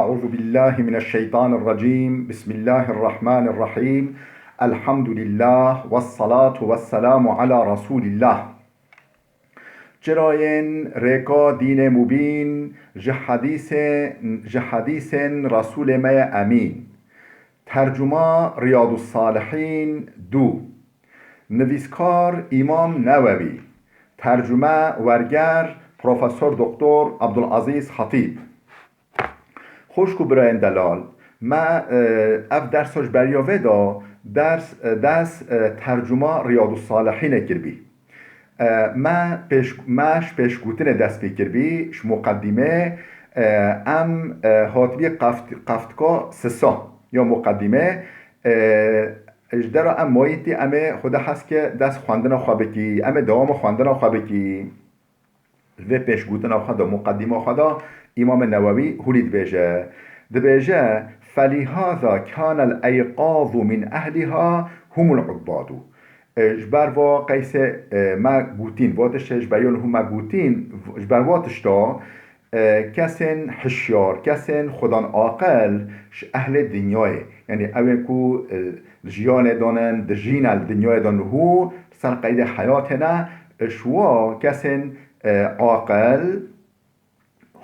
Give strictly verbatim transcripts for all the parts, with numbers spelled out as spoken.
أعوذ بالله من الشيطان الرجيم. بسم الله الرحمن الرحيم. الحمد لله والصلاة والسلام على رسول الله. Çirayên rêka dînê mubîn ji hedîsê, ji hedîsên Resûlê me ye emîn. Tercuma Riyadussalihîn du. Nivîskar Îmam Newewî. Tercume werger Profesor Doktor Abdulazîz Hatîb. Xwişk û birayên delal, me, e, ev dersa ji beriya vê de ders, e, ders, e, tercuma Riyadussalihînê kiribî. E, me pêş, me ji pêşgotinê dest pê kiribî, ji muqedîmê, e, em, e, hatibî qeft-, qeftika sisa ya muqedîmê, e, ji dera em mayîtî em ê Xuda hez ke dest xwendina xwe bikî, em ê dewama xwendina xwe bikî. Li vê pêşgotina xwe de, muqedîma xwe de Îmamê Newewî hûlî dibêje. Dibêje, "Felihaza kanel eyqazu min ehliha humul ubbadu." E, ji ber va qeysê, e, me gotîn, va tiştê ji beriya li hû me gotîn, ji ber va tişta, e, kesên hişyar, kesên xudan aqil ji ehlê dinyayê, yanî ew ên ku, e, li jiyanê de ne, dijî ne, li dinyayê de ne, hû li ser qeydê heyatê ne, ji wa kesên, e, aqil,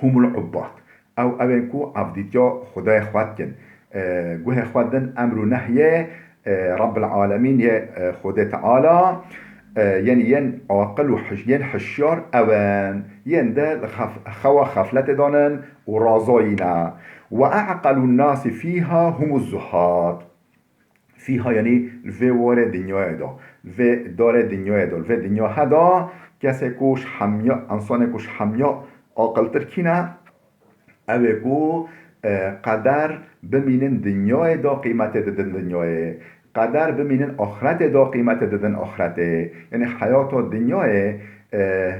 humul ubbad. Ew, ew ên ku evdîtiya Xwedayê xwe dikin. E, guhê xwe din emr û nehyê, e, Rabbil Alemîn yê, e, Xwedê Teala, e, yên, yên aqil û hiş-, yên hişyar ew in. Yên de li xef-, xewa xefletê de ne û razayî ne. Ve e'qelun nasi fîha humuz zuhad. Fîha, yanî li vê warê dinyayê de, li vê darê dinyayê de, li vê dinya he de kesê ku ji hemiya, însanê ku ji hemiya aqiltir kî ne, ew ê ku, e, qeder bimînin dinyayê de qîmetê didin dinyayê, qeder bimînin axretê de qîmetê didin axretê. Yanî heyata dinyayê, e,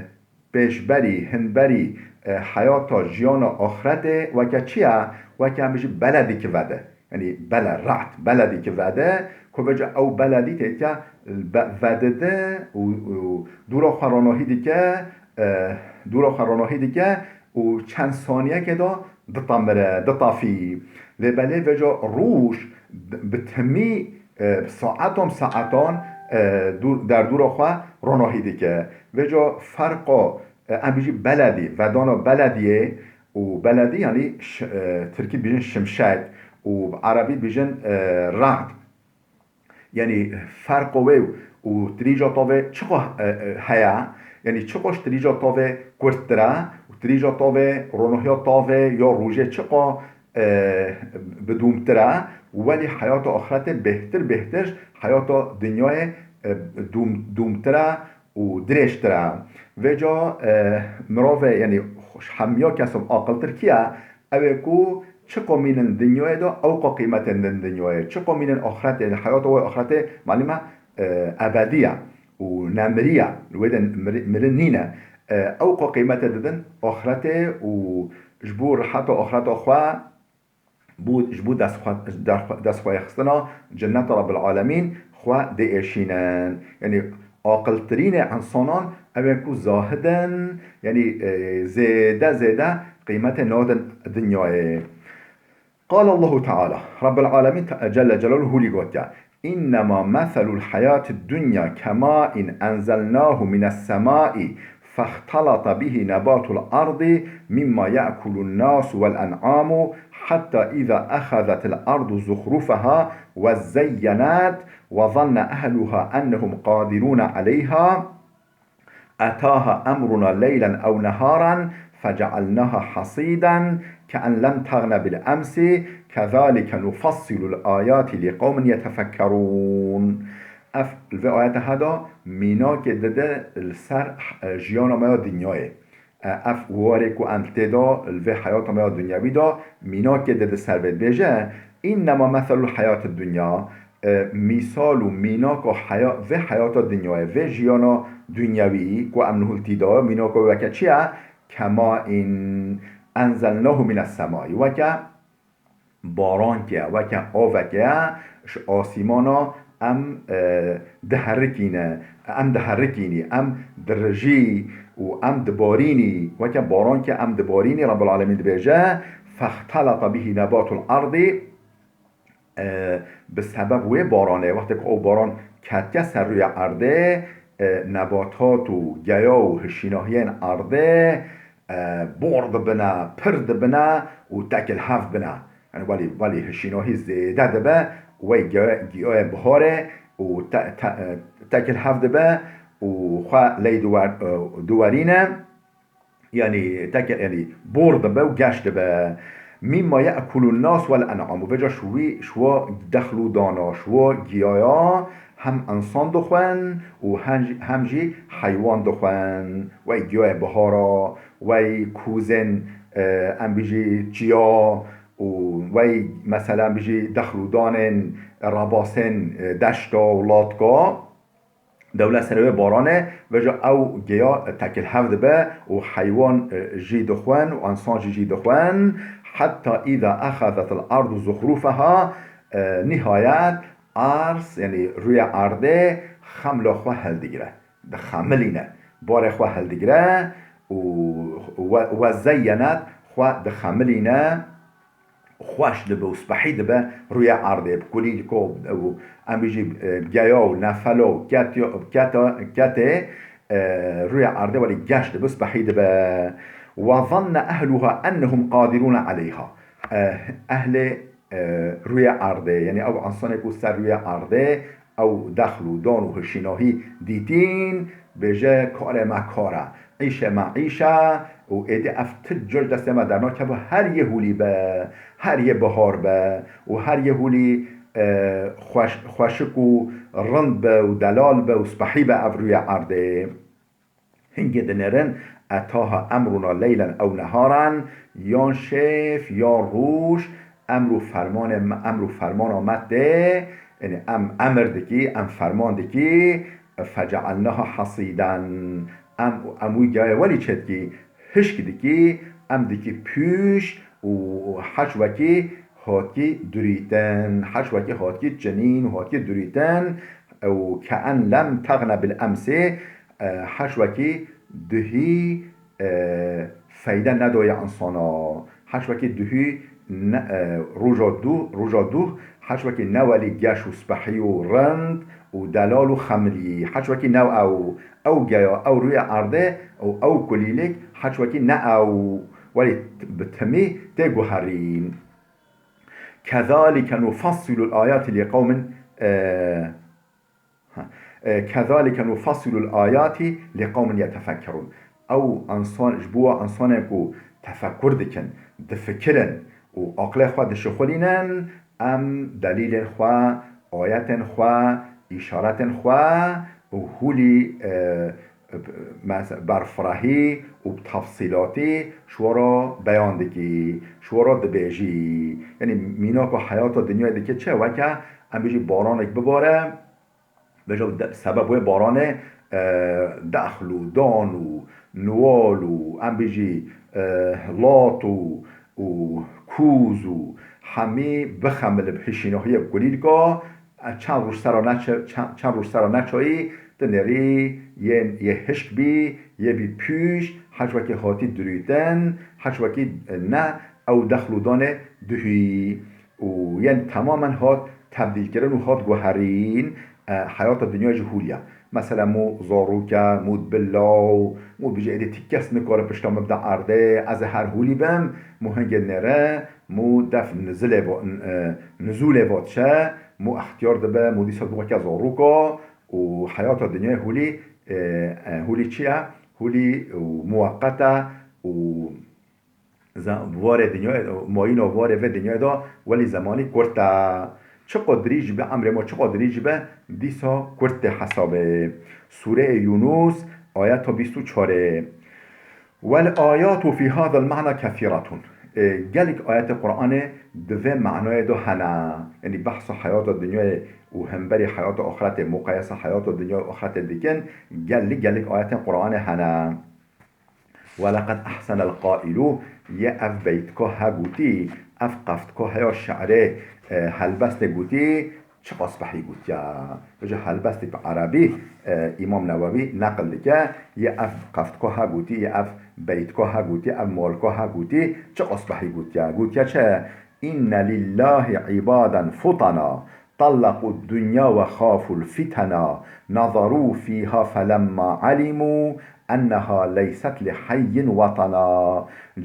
pêşberî, hinberî, e, heyata jiyana axretê weke çi ye? Weke em bijî beledî ki vede. Yanî bele, re'd, beledî ki vede, ku vêca ew beledî têtiya be-, vedide û, û dûra xwe ronahî dike, e, dûra xwe ronahî dike û çend saniyekê de ditemire, ditafî. Lê belê vêca roj d-, bi timî, e, saetan saetan, e, dûr, derdûra xwe ronahî dike. Vêca ferqa, e, em bijî beledî, vedana belediyê û beledî, yanî ş-, e, tirkî dibêjin şimşek û bi erebî dibêjin, e, re'd. Yanî ferqo wê û tirîja tavê çiqa, e, e, heye? Yanî çiqa ji tirîja tavê kurttir e û tirîja tavê, ronahiya tavê ya rojê çiqa, e, bidûmtir e? Welî heyata axretê bêhtir, bêhtir heyata dinyayê, e, dûm-, dûmtir e û dirêjtir e. Vêca, e, mirovê, yanî hemiya kesan aqiltir kî ye? Ew ê ku çiqa mînin dinyayê de, ewqa qîmetê didin dinyayê. Çiqa mînin axretê, di heyata wê axretê, malûm e, e, ebedî ye û nemirî ye. Li wê de miri-, mirin nîne. E, ewqa qîmetê didin axretê û ji bo riheta axreta xwe, bo, ji bo dest xwe, dest xwe, dest xwe yêxistina cinneta Rabbil Alemîn xwe diêşînin. Yanî aqiltirînê însanan ew ên ku zahid in, yanî, e, zêde, zêde qîmetê nadin dinyayê. قال الله تعالى، Rabbil Alemîn te-, Celle Celaluhu hûlî gotiye, إنما مثل الحياة الدنيا كماء أنزلناه من السماء فاختلط به نبات الأرض مما يأكل الناس والأنعام حتى إذا أخذت الأرض زخرفها وزينت وظن أهلها أنهم قادرون عليها أتاها أمرنا ليلا أو نهارا فجعلناها حصيدا كأن لم تغن بالأمس كذلك نفصل الآيات لقوم يتفكرون. Ev li vê ayeta he de mînakê dide li ser, e, jiyana me ya dinyayê. E, ev warê ku em tê de li vê heyata me ya dinyawî de mînakê dide ser vê dibêje, إنما مثل الحياة الدنيا, e, mîsal û mînaka heya-, vê heyata dinyayê, vê jiyana dinyawî ku em nihultî de, mînaka weke çi ye? كماء أنزلناه من السماء. Weke baranke, weke aveke ye, ji asîmana em, e, diherikîne, em diherikînî, em dirijî û em dibarînî, weke baranke em dibarînî, Rabbil Alemîn dibêje, فاختلط به نبات الأرض، e, bi sebeb wê baranê, wextê ku ew baran ketiye ser rûyê erdê, e, nebatat û geya û hişînahiyên erdê, e, bor dibine, pir dibine û tekil hev bine. Yani welî, welî hişînahî zêde dibe, wey ge-, giyayê biharê û te-, te-, e, tekil hev dibe û xwe ley diwer-, e, diwerîne. Yani, tek, yani, bor dibe û geş dibe. Mimma ye'kulun nas vel en'am. Û vêca şwî, şwa dexl û dana, şwa giyaya hem insan dixwin û hem, hem jî heywan dixwin. Wey giyayê bihara, wey kûzên, e, em bijî çiya û wey, mesela, em bijî dexl û danên rebasên, e, deşta û latka. Dewlet serê wê baranê, vêca ew geya tekil hev dibe û heywan, e, jî dixwin û insan jî jî dixwin. Heta îza exezet el ardu zuxrufaha, e, nihayet arz, yani rûyê erdê xemla xwe hildigire, dixemilîne, barê xwe hildigire û we, we zeyyenet xwe dixemilîne. Xweş dibe û spehî dibe rûyê erdê, bi kulîlko û em bijî, e, geya û nefela û ketiya-, keta-, ketê, e, rûyê erdê welî geş dibe, spehî dibe. Ve zanne ehluha ennehum qadirûne aleyha. E, ehlê, e, rûyê erdê, yani ew insanê ku ser rûyê erdê ew dexl û dan û hişînahî dîtîn, bêje karê me kar e, îşê me îş e û êdî ev ti cur destê me dernakeve, her yê hûlî be, her yê bihar be û her yê hûlî, e, xweş-, xweşik û rind be û delal be û spehî be ev rûyê erdê. Hingê dinêrin, etaha emruna leylen ew neharan, yan şêf, yan roj, emr û fermanê me, emr û fermana me tê, yani em emir dikî, em ferman dikî, fecealnaha hasîden. Em, em wî giyayê welî çêdikî, hişk dikî, em dikî pûş û heş wekî hatkî durîtin, heş wekî hatkî çinîn û hatkî durîtin, û ke'en lem tegne bil emsê, e, heş wekî duhî, e, feyde nedaye insana. Heş wekî duhî ne, e, roja duh, roja duh, heş wekî ne welî geş û spehî û rind û delal û xemilî. Heş wekî ne ew, ew geya, ew rûyê erdê û ew kulîlik, heş wekî ne ew, welî t-, bi timî tê guherîn. Kezalike nufassilul ayati li qewmin, e, Ha. E, kezalike nufassilul ayati li qewmin yetefekkerun. Ew insan, ji bo wa insanên ku tefekkur dikin, difikirin û aqlê xwe dişixulînin, em delîlên xwe, ayetên xwe, îşaretên xwe û hûlî, e, mes-, berfirehî û bi tefsîlatî ji we re beyan dikî, ji we re dibêjî. Yanî mînaka heyata dinyayê dike çi? Weke em bijî baranek bibare, Vêca de-, sebeb wê baranê, e, dexl û dan û niwal û em bijî, e, lat û, û kûz û hemî bixemilib hişînahiyê bi kulîlka, e, çend roj sera neçe-, çend, çend roj sera neçayî, tu nêrî yê, yê hişk bî, yê bî pûş, heş wekî hatî dirûytin, heş wekî, e, ne ew dexl û danê duhî. û yên temamen hat tebdîlkirin û hat guherîn, e, heyata dinya jî hûliya. Mesela, mû zarok e, mû dibe law, mû dibêje êdî ti kes nikare pişta min bide erdê, ez ê her hûlî bim, mû hingê nêre, mû def nizilê va-, n-, e, nizûlê va diçe, mû extiyar dibe, mû dîsa dibe weke zaroka û heyata dinyayê hûlî, e, e, hûlî çi ye? Hûlî û muweqet e û Ze-, warê dinyayê, mayîna warê vê dinyayê de welî zemanî kurt e. Çiqo dirîj be, emrê ma çiqo dirîj be, dîsa kurt tê hesabê. Sûreyê Yûnus, ayeta bîst û çarê. Wel ayatu fî hadal ma'na kesiratun. E, gelek ayetê Qur'anê di vê manayê de hene. Yanî behsa heyata dinyayê û hemberî heyata axretê, muqayese heyata dinyayê û axretê dikin, gelek, gelek ayetên Qur'anê hene. Weleqed ehsenel qailu, yê ev beytka he gotî, ev qeftka heya şi'rê, e, helbestê gotî, çiqas behî gotiya. Vêca helbestê bi erebî, e, Îmam Newewî neqil dike, yê ev qeftka he gotî, yê ev beytka ha gotî, ev malka ha gotî, çi qas behî gotiya? Gotiya çi? Inne lillahi ibaden futana, طلقوا الدنيا وخافوا الفتنا، نظروا فيها فلما علموا أنها ليست لحي وطنا،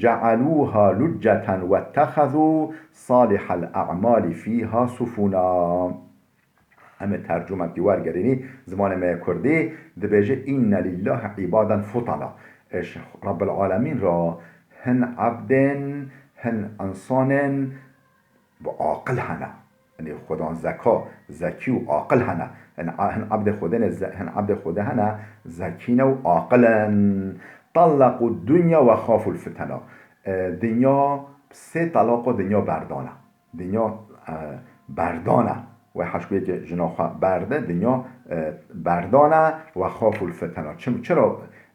جعلوها لجة واتخذوا صالح الأعمال فيها سفنا. Em ê tercûme bikî wergerînî zimanê me yê kurdî, dibêje, Inne lillahi ibaden futana. Eş Rabbil Alemîn ra hin ebdên, hin insanên bi aqil hene. Yanî Xudan zeka, zekî û aqil hene. Hin, hin ebdê Xwedê ne, ze-, hin ebdê Xwedê hene, zekî ne û aqil in. Tallaqu dunya ve xaful fitena. E, dinya, sê talaqo dinya berdana. Dinya, e, berdana. Wê heşkuyê ke jina xwe berde, dinya, e, berdana ve xaful fitena. Çim, çira,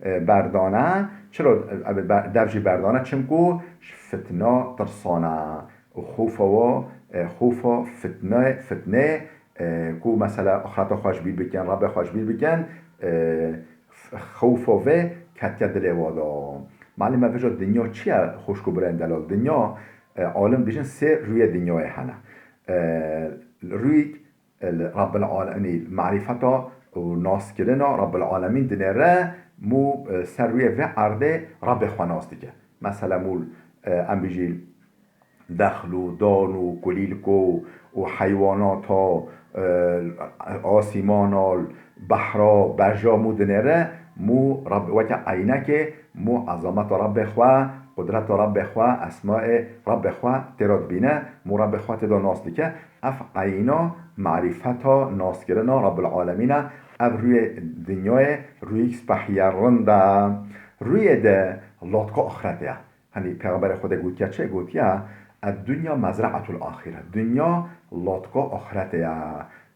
e, berdana? Çira, e, ebe ber-, dev jî berdana? Çimku ji fitna tirsana. Û xofa wa, e, xofa fitne, fitnê, e, ku mesela axireta xwe ji bîr bikin, Rabbê xwe ji bîr bikin, e, f-, xewfa vê ketiye dilê wa de. Malê me vêca dinya çi ye, xwişk û birayên delal? Dinya, e, alim dibêjin sê rûyê dinyayê hene. E, rûyek, e, li Rabbil Alemîn, marîfeta û naskirina Rabbil Alemîn dinêre, mû, e, ser rûyê vê erdê Rabbê xwe nas dike. Mesela mû, e, em bijî, dexl û dan û kulîlko û heywanata, e, asîmana, behra, berja mû dinêre, mû Rab-, weke eynekê, mû ezameta Rabbê xwe, qudreta Rabbê xwe, esmaê Rabbê xwe tê re dibîne, mû Rabbê xwe tê de nas dike. Ev eyna marîfeta naskirina Rabbil Alemîn e. Ev rûyê dinyayê rûyek spehî ye, rind e. Rûyê de latka axretê ye. Hani Pêxemberê Xwedê gotiya çi? Gotiya, "Ed-dunya mezra'atul ahire." Dinya latka axretê ye.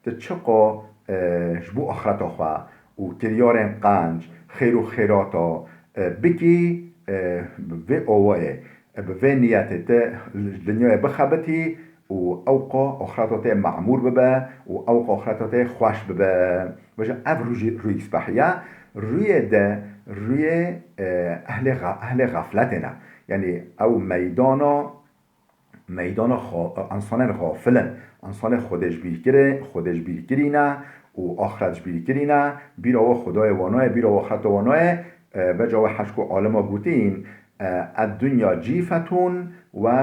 Tu çiqa, e, ji bo axreta xwe û kiryarên qenc, xêr û xêrata, e, bikî, e, bi vê awayê, e, bi vê niyetê tu li dinyayê bixebitî, û ewqa axreta te mamûr bibe û ewqa axreta te xweş bibe. Veja ev rû jî rûyek spehî ye. Rûyê de rûyê, e, ehlê xa-, ehlê xefletê ne. Yanî ew meydana, meydana xa-, insanên xafil in. Însanê Xwedê ji bîr kirê-, Xwedê ji bîr kirî ne û axret ji bîr kirî ne. Bîra we Xwedayê wa nayê, bîra we axreta wa nayê. E, veca we heşk û alima gotîn, e, "Ed-dunya cîfetun ve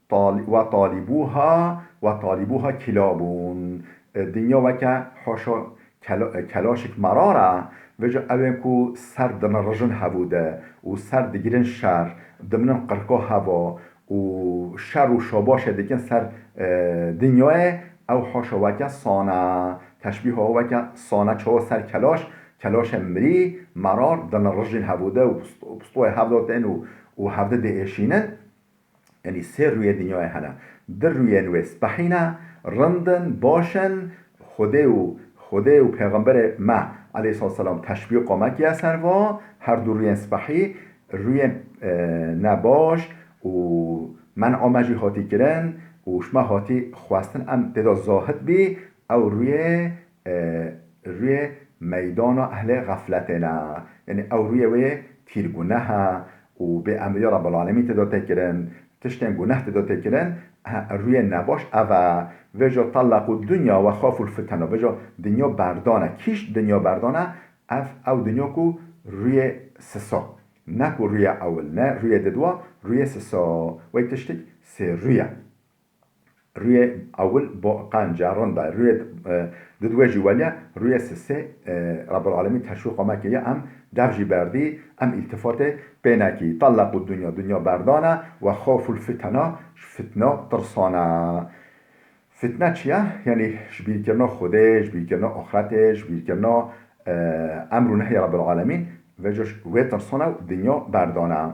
tal-, ve talîbûha, ve talîbûha kîlabûn." E, dinya weke haşa kela-, e, kelaşek merar e, vêca ew ên ku ser dinirijin hevû de û ser digirin şer, diminin qirka heva û şer û şabaşê dikin ser, e, dinyayê, ew haşa weke sane, teşbîha weke sane çawa ser kelaş, kelaşê mirî, merar, dinirijin hevû de û pist-, pistoyê hevda tên û, û hevde diêşînin. Yanî sê rûyê dinyayê hene. Du rûyên wê spehî ne, rind in, baş in. Xwedê û, Xwedê û Pêxemberê me aleyhisselam teşbîqa me kiye ser va, her du rûyên spehî, rûyên, e, nebaş û men'a me jî hatî kirin û ji me hatî xwestin em tê de zahid bî, ew rûyê, e, rûyê meydana ehlê xefletê ne. Yanî ew rûyê wê tîr guneh e û bê emriya Rebbil Alemîn tê de tê kirin, tiştên guneh tê de tê kirin, he, rûyê nebaş ev e. Vêca tellaqû dunya ve xafûl fitena. Vêca dinya berdane. Kî ji dinya berdane? Ev, ew dinya ku rûyê sisa. Ne ku rûyê ewil, ne rûyê didwa, rûyê sisa. Wey tiştik sê rûye. Rûyê ewil bo qenc e, rind e. Rûyê, e, didwê jî welî ye, rûyê sisê, e, Rebbil Alemîn teşwîqa me kiriye, em dev jî berdî, em îltifatê pê nekî. Tellaqû dunya, dinya berdane, ve xafûl fitena, ji fitna tirsane. Fitne çi ye? Yanî ji bîrkirina Xwedê, ji bîrkirina axretê, ji bîrkirina, e, emr û nehyê Rebbil Alemîn, vêca ji wê tirsane û dinya berdane.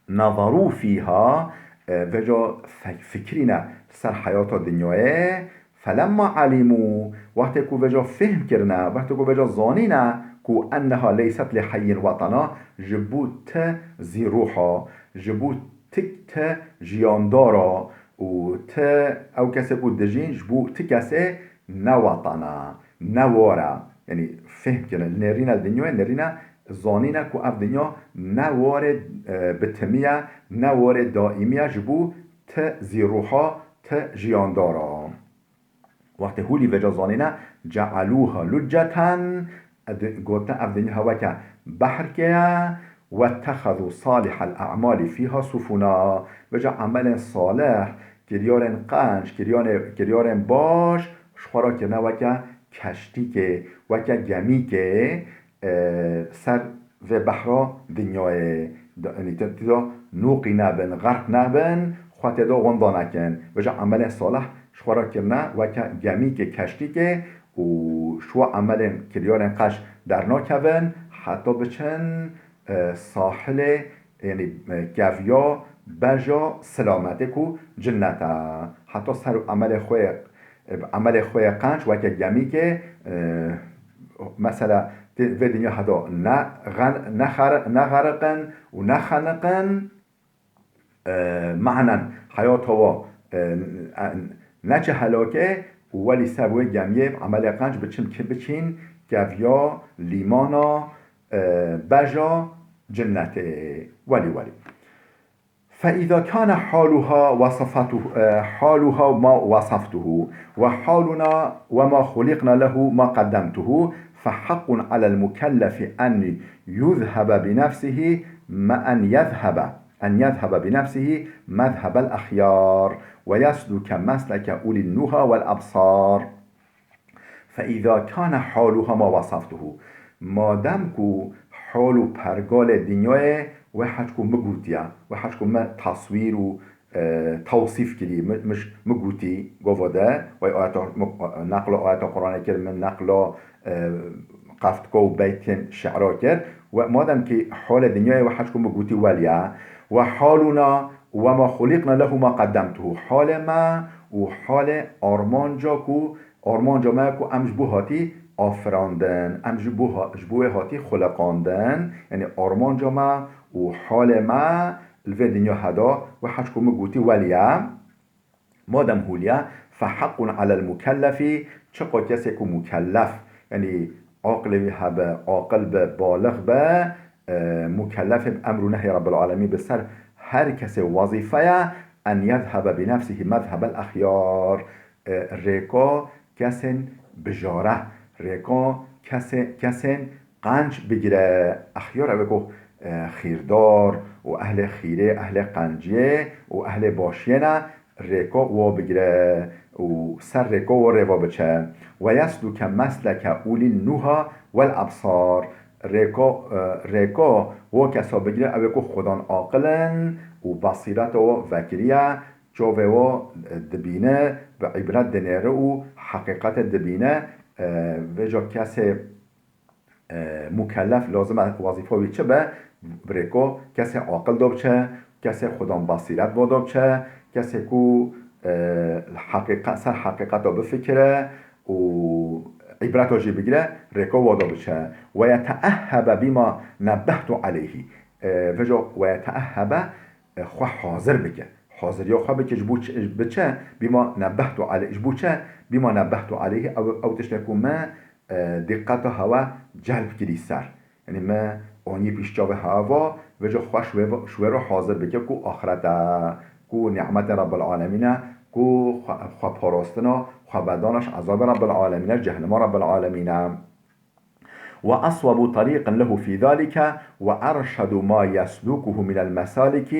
Nazarû fîha, e, vêca fe-, fikirîne ser heyata dinyayê, felemma alimû, wextê ku vêca fêhm kirine, wextê ku vêca zanîne ku enneha leyset li heyyin wetena, ji bo ti zî ruha, ji bo ti, ti jiyandara û ti ew kesê ku dijîn, ji bo ti kesê ne wetena, ne war e. Yanî fêhm kirine, nêrîne li dinyayê, nêrîne zanîne ku ev dinya ne warê, e, bitimiye, ne warê daîmiye ji bo ti zî ruha, ti jiyandara. Wextê hûlî vêca zanîne, cealûha luceten, ed-, gotin ev dinya weke behrkê ye, wettexezû salihel e'malî fîha sufuna. Vêca emelên salih, kiryarên qenc, kiryarê-, kiryarên baş, ji xwe re kirine weke keştîkê, weke gemîkê, e, ser vê behra dinyayê. Da-, yanî te-, tê de nûqî nebin, xerq nebin, xwe tê de winda nekin. Vêca emelên salih ji xwe re kirine weke gemîkê, keştîkê û ji we emelên kiryarên qenc dernakevin, heta biçin, e, sahilê, yanî, e, keviya, beja silametê ku cinnet e. Heta ser emelê xwe, e, emelê xwe yê qenc weke gemîkê, e, mesela, tê-, vê dinya heda ne xen-, ne xer-, ne xeriqin û ne xeniqin, e, mehnen heyata wa, e, neçe helakê û welî ser wê gemiyê emelê qenc biçin ki biçîn keviya, lîmana, e, beja cinnetê. Welî, welî. فإذا كان حالها وصفته، آه، حالها ما وصفته، وحالنا وما خلقنا له ما قدمته، فحق على المكلف أن يذهب بنفسه، ما أن يذهب، أن يذهب بنفسه مذهب الأخيار، ويسلك مسلك أولي النهى والأبصار. فإذا كان حالها ما وصفته. Madem ku hal û pergalê dinyayê wê heçku min gotiye, wê heçku min taswîr û, e, tewsîf kirî, min, min, min gotî, gova de, wê ayeta, min, neqla ayeta Qur'anê kir, min neqla, e, qeftka û beytên şi'ra kir. We, madem ki halê dinyayê wê heçku min gotî welî ye, وحالنا وما خلقنا له ما قدمته. Halê me û halê armanca ku Armanca me ku em ji bo hatî afirandin, em ji bo ha-, ji bo wê hatî xuliqandin, yanî armanca me û halê me li vê dinya heda wê heçku min gotî welî ye. Madem hûlî ye, فحق على المكلف, çiqa kesê ku mukellef, yanî aqilê wî hebe, aqil be, balix be, e, mukellefê bi emr û nehyê Rabbil Alemîn, bi ser her kesê wezîfe ye, أن يذهب بنفسه مذهب الأخيار. E, rêka kesên bijare, rêka kesê-, kesên qenc bigire. Exyar ew ê ku, e, xîrdar û ehlê xîrê, ehlê qenciyê û ehlê başiyê ne, rêka wa bigire û ser rêka wa rêva biçe. ويسلك مسلك أولي النهى والأبصار. Rêka, e, rêka wa kesa bigire, ew ê ku xudan aqil in û basîreta wa vekiriye, çavê wa, e, dibîne, bi îbret dinêre û heqîqetê dibîne, e, vêca kesê, e, mukellef lazim e wezîfa wî çi be? Bi rêka kesê aqil da biçe, kesê xudan basîret va da biçe, kesê ku, e, heqîqe-, ser heqîqeta bifikire û îbreta jî bigire, rêka wa da biçe. ويتأهب بما نبهت عليه. E, vêca ويتأهب, e, xwe hazir bike. Haziriya xwe bike ji bo çi, bi çi? بما نبهت عليه. Ji bo çi? بما نبهت عليه. Ew, ew tiştê ku me, e, diqeta hewa celb kirî ser. Yanî me anî pîş çavê hewa, vêca xwe ji wê ve, ji wê re hazir bike ku axirete, ku nîmetê Rabbil Alemîn e, ku xwe, xwe parastina, xwe vedana ji ezabê Rabbil Alemîn e, cehenema Rabbil Alemîn e. وأصوب طريق له في ذلك وأرشد ما يسلكه من المسالك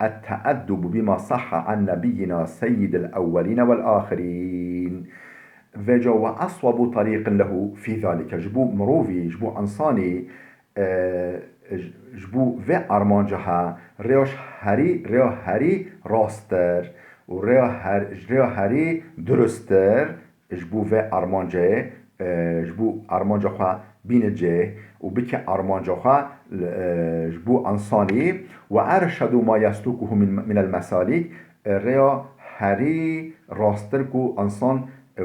التأدب بما صح عن نبينا سيد الأولين والآخرين. Vêca وأصوب طريق له في ذلك. Ji bo mirovî, ji bo însanî, e, ji, ji bo vê armanca he, rêya herî, rêya herî rasttir û rêya her-, ji rêya herî durustir, ji bo vê armancê, e, ji bo armanca xwe bîne cê û bike armanca xwe, e, ji bo însanî. وأرشد ما يسلكه من، من المسالك, e, rêya herî rasttir ku însan, e,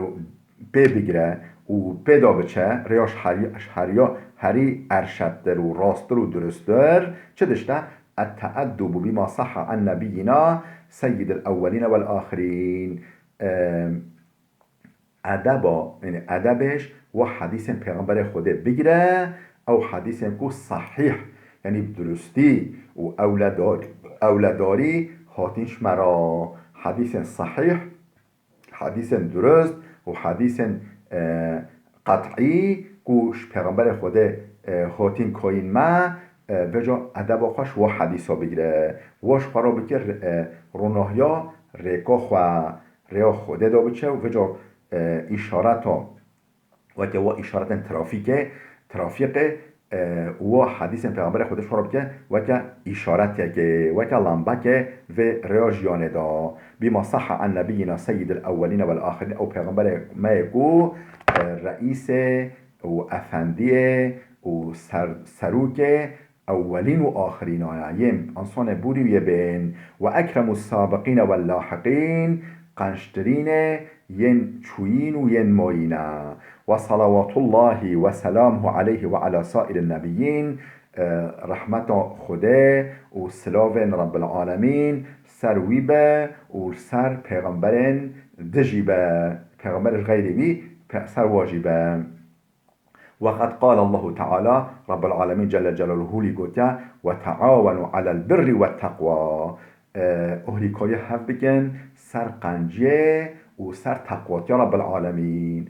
pê bigire û pê de biçe, rêya ji herî-, ji heriya herî erşedtir û rasttir û durustir, çi tişt e? التأدب بما صح عن نبينا سيد الأولين والآخرين. E, edeba, yanî edebêj wa hedîsên Pêxemberê Xwedê bigire, Ew hedîsên ku sehîh, yanî bi durustî û ewledar-, ewledarî hatin ji me re. Hedîsên sehîh, hedîsên durust û hedîsên, e, qet'î ku ji Pêxemberê Xwedê, e, hatin kayîn me, e, vêca edeba xwe ji wa hedîsa bigire. Wa ji xwe re bike, e, ronahiya rêka xwe, rêya Xwedê de biçe û vêca, e, îşareta, weke wa îşaretên trafîkê, trafîkê, e, û wa hedîsên Pêxemberê Xwedê ji xwe re bike weke îşareteke, weke lambeke vê rêya jiyanê de. Bima sahha an nebiyina seyyidil ewwelîne wel axirîn, ew Pêxemberê me yê ku, e, reîsê û efendiyê û ser-, serokê ewwelîn û axirînaya, yên însanê borî û yê bên, we ekremu sabiqîne wel lahiqîn, qençtirînê yên çûyîn û yên mayîn e. Ve salavatullahi ve selamuhu aleyhi ve ala saîrin nebiyyin, e, rehmeta Xwedê û silavên Rebbil Alemîn ser wî be û li ser pêxemberên dijî be, pêxemberê ji xeyrê wî pe-, ser wa jî be. Ve qed qale Allahu Teala, Rebbil Alemîn Celle Celaluhu lî gotiye, "Ve teawenu alel birri ve teqwa." E, ohrîkariya hev bikin ser qenciyê û ser teqwatiya Rebbil Alemîn.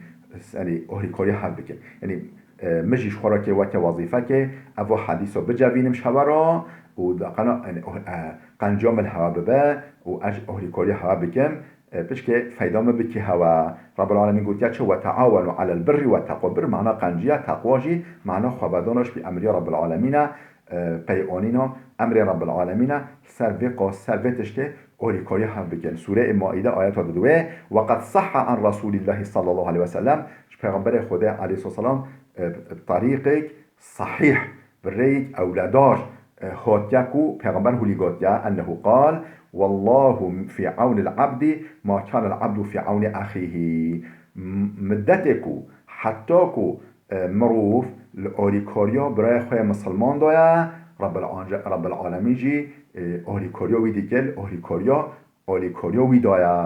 Yanî ohrîkariya hev bikin. Yanî, e, min jî ji xwe re kê weke wezîfekê, ev hedîso bicevînim ji hewe re û deqena, yanî, oh-, e, qenciya min hewe bibe û ez ohrîkariya hewe bikim. E, pişkê feyda min bikî hewe. Rebbil Alemîn gotiye çi? "Ve teawenu alel birri ve teqwa." Bir mana qenciya, teqwa jî mana xwebedana ji pî emriya Rebbil Alemîn e, e, peyonîna emrê Rebbil Alemîn e. Ser vê qas, ser vê tiştê ohrîkariya hev bikin. Sûreyê Maîde ayeta diduwê, "Ve qed sahha an Resûlîllahî sallallahu aleyhi ve sellem." Ji Pêxemberê Xwedê aleyhisselam, e, tarîqek sahîh, bi rêyek ewledar, e, hatiye ku Pêxember hûlî gotiye, ennehu qal, "Wallahu fî awnil abdî ma kanel abdu fî awni axîhî." M-, Middetê ku, heta ku, e, mirov li alîkariya birayê xwe yê misilman de ye, Rebbil Ance-, Rebbil Alemîn jî, e, alîkariya wî dike, li alîkariya, alîkariya wî de ye.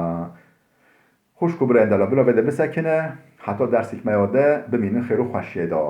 Xwişk û birayên delal, bila vê de bisekine, heta dersek me ya de bimînin xêr û xweşiyê de.